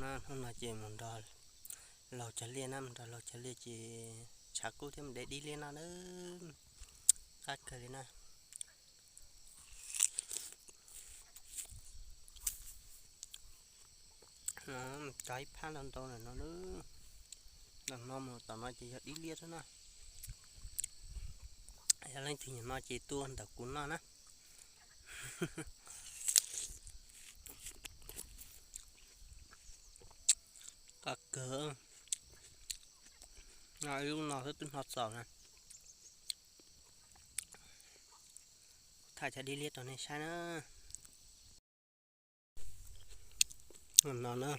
Hnub no ces mus nrog laug cog liaj na, mus nrog laug cog liaj ces tshav kub thiab mus de dib liab no na, qab kawg li na. Cog ib phab ntau ntau ntawm no, ntawm no mus tom no ces yog dib liab xwb na. Yog leej twg nyiam no ces tuaj ntawm kuv noj na. Qab kawg. Noj ib lub no xwb twb hnov txaus na. Thaij cov dib liab rau nej saib na. No na,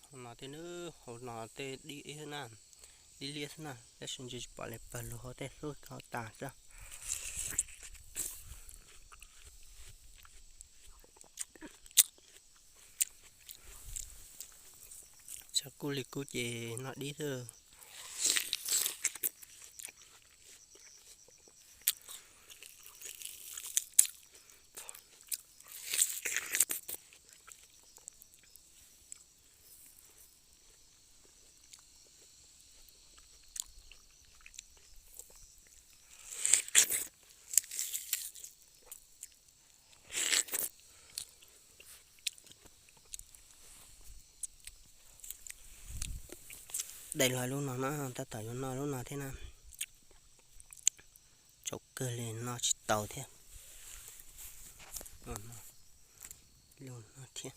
hauv no tej, hauv no tej dib na, dib liab xwb na, tab sis ntshe tsis pom li, pawg lug hauv tej hlub ko tas xwb. Tshav kub li kub ces noj dib xwb. Dej los lub no na, tab tom yuav noj lub no thiab na. Tsaus kawg li, noj tsis tau thiab. Lub no thiab.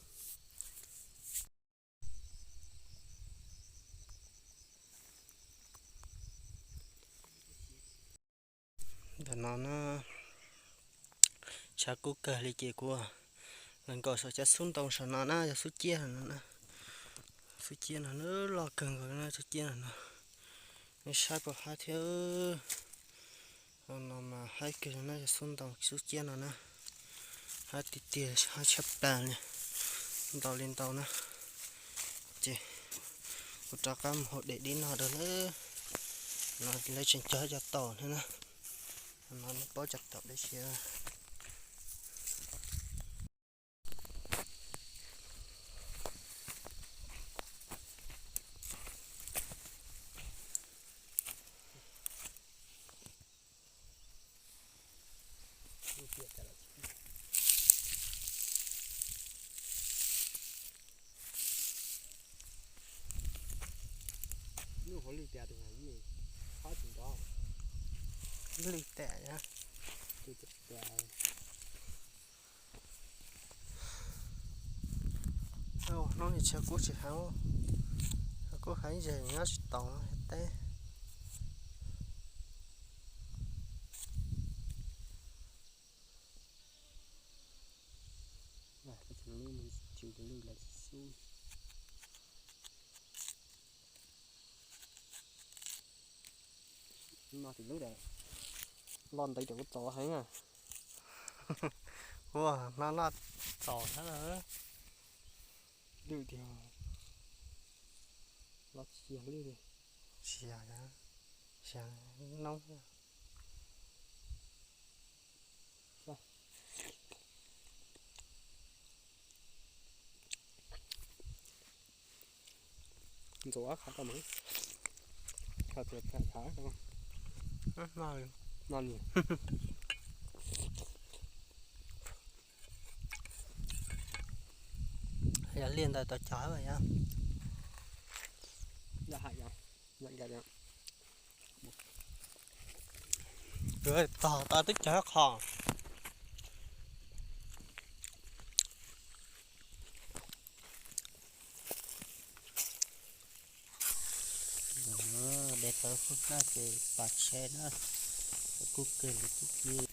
Ntawm no na, tshav kub kawg li ces kuv los nkaum saum cov xub ntoo saum no na, yog xub ciab no na. Xub ciab no loj kawg nkaus na, xub ciab no no. Nej saib puas haib thiab. No mas haib kawg na, yog xub ntoo xub ciab no na. Haib tiag tiag, haib tshaj plaws li, ntau li ntau na. Ces kuv rov qab mus hau dej dib no rau na. No lawv tseem cog cov taum thiab na. No nej paub cov taum deb siab. Lwj tas tus, lwj tas. Hnub no tshav kub tsis heev, tshav kub heev ib zaug nyob tsis taus teb. No tim lub, los ntev cov kuv txaus heev na. Ua no noj txaus thiab lawm. Lwj tiag, los tsis yog lwj li, tsis yog, tsis yog noob. Ntxuav qhov tau mus, qhov tias tham tham no. Yog liaj ntawd tau cog yog. Tog tau twb cog qho. De tau xub hlab ces pas tsheb na, kub kawg li kub kawg.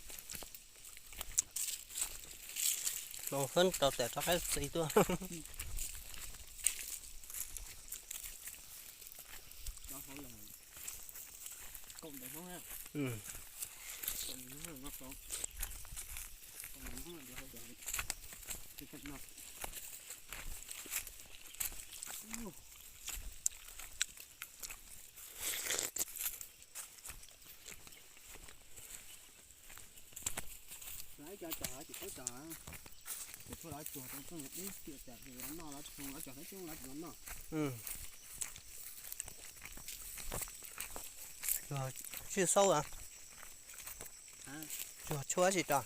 Los fab tau tes rov qab txiv tuaj. Lawv cov tsom tsis txhob tsom. Kuv tshuaj lawv cuag tau txooj deb tiam cas lawv noj lawv tsis zoo, lawv cog tau coob lawv tsis los noj. Tsis xaub a, cuag tshuaj tsis rau.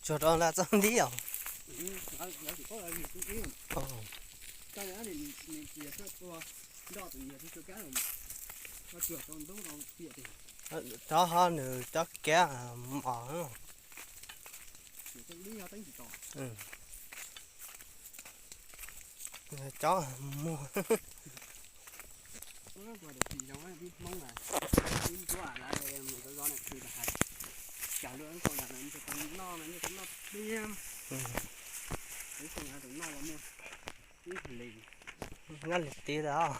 Tsuag rau la txob ntib os. Cov ho nws cov kiav mos. Cov muag. Nyob li tid lawm,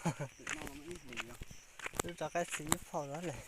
wb rov qab siv ib phau lawm.